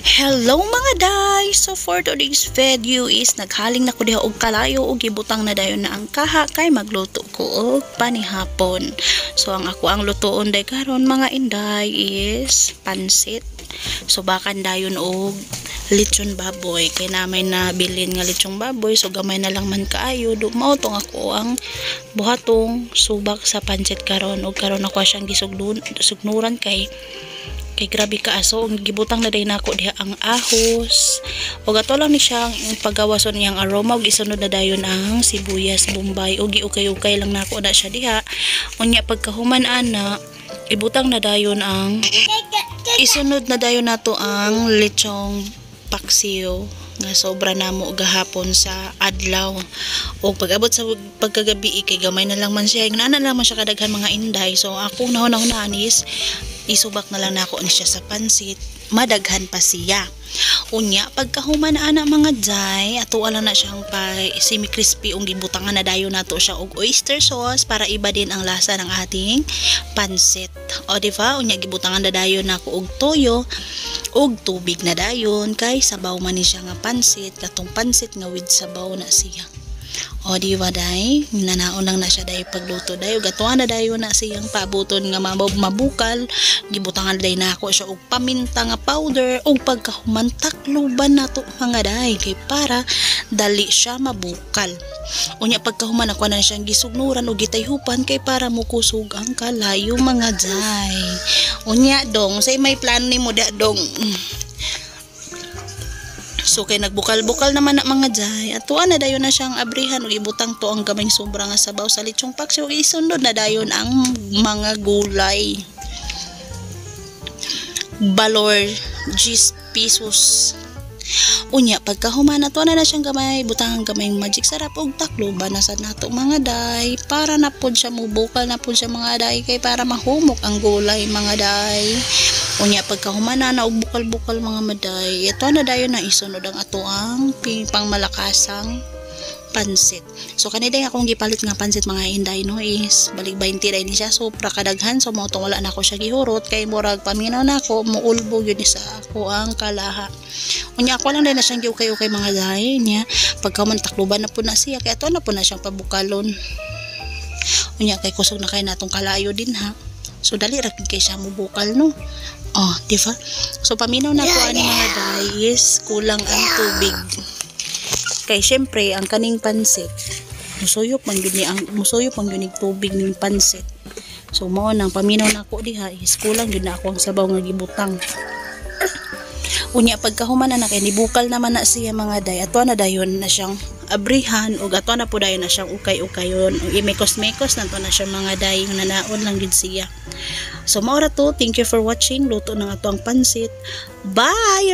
Hello, mga day! So for today's video is naghaling na ko diha og kalayo og gibutang na dayon na ang kaha kay magluto ko og panihapon. So ang ako ang lutuon day karon, mga inday, is pansit. So bakan dayon og lechon baboy kay na may nabilin nga lechong baboy, so gamay na lang man kaayo do mao tong ako ang buhatong subak sa pansit karon. Og karon ako siyang gisugdun sugnuran kay grabe ka aso. Ang gibutang na dayon nako diha ang ahos ug ato lang ni siyang pagawason niyang aroma ug isunod na dayon ang sibuyas bombay ug giukay-ukay lang nako na siya diha. Unya pagkahuman ana, ibutang na dayon ang isunod na dayon nato ang lechong paksiw nga sobra namo gahapon sa adlaw. O pag-abot sa pagkagabi kay gamay na lang man siya, ingana na lang man siya kadaghan, mga inday. So ako nahuna-hunaan is isubak na lang nako ni siya sa pansit, madaghan pa siya. Unya pagkahuman ana, mga day, ato lang na siyang pa semi crispy ug gibutangan na dayon nato siya og oyster sauce para iba din ang lasa ng ating pansit. O di ba? Unya gibutangan na dayon nako og toyo og tubig na dayon kay sabaw man ni siya nga pansit, katong pansit nga with sabaw na siya. O di ba, day? Nanaon lang na siya day pagluto day. Ug atuan na dayon na siyang paabuton nga mabukal. Gibutangan day nako siya og paminta nga powder ug pagkahuman takluban nato, mga day, kay para dali siya mabukal. Unya pagkahuman ako na siyang gisugnuran ug gitayhupan kay para mukusog ang kalayo, mga day. Unya dong, say may plano nimo da, dong? So kay nagbukal-bukal naman na, mga jay. Atuan na dayon na siyang abrihan ug ibutang to ang gamay sobra nga sabaw sa lechong paksiw. Isunod na dayon ang mga gulay. Balor 10 pesos. Unya pagkahuman ato na na siyang gamay butang ang gamay Magic Sarap ug takluban na sad nato, mga day, para na pod siya mubukal na pod siya, mga day, kay para mahumok ang gulay, mga day. Unya pagkahuman na na og bukal-bukal, mga maday, ito na dayon na isunod ang ato ang pangmalakasang pansit. So kani day akong gipalit nga pansit, mga inday, no, is balik 20 day ni siya, sobra kadaghan. So mao tong wala na ako siya gihurot kay murag paminaw nako muulbog yun sa ako ang kalaha. Unya ako lang din na siyang giukay-ukay, mga day niya. Pagkahuman takluban na po na siya kay ato na po na siyang pabukalon. Unya kay kusog na kay natong kalayo din ha. So dali ra kay siya mubukal, no. Oh, di ba? So paminaw na ko ani, mga day, is kulang ang tubig. Kay syempre ang kaning pansit musuyop man gyud ni ang musuyop man gyud ning tubig ning pansit. So mao nang paminaw nako diha is kulang gyud na ako ang sabaw nga gibutang. Unya pagkahuman na kay nibukal naman na siya, mga day, ato na dayon na siyang abrihan ug ato na po dayon na siyang ukay-ukayon ug imekos-mekos na to na siya, mga day, nanaon lang gyud siya. So mao ra to. Thank you for watching. Luto na ato ang pansit. Bye.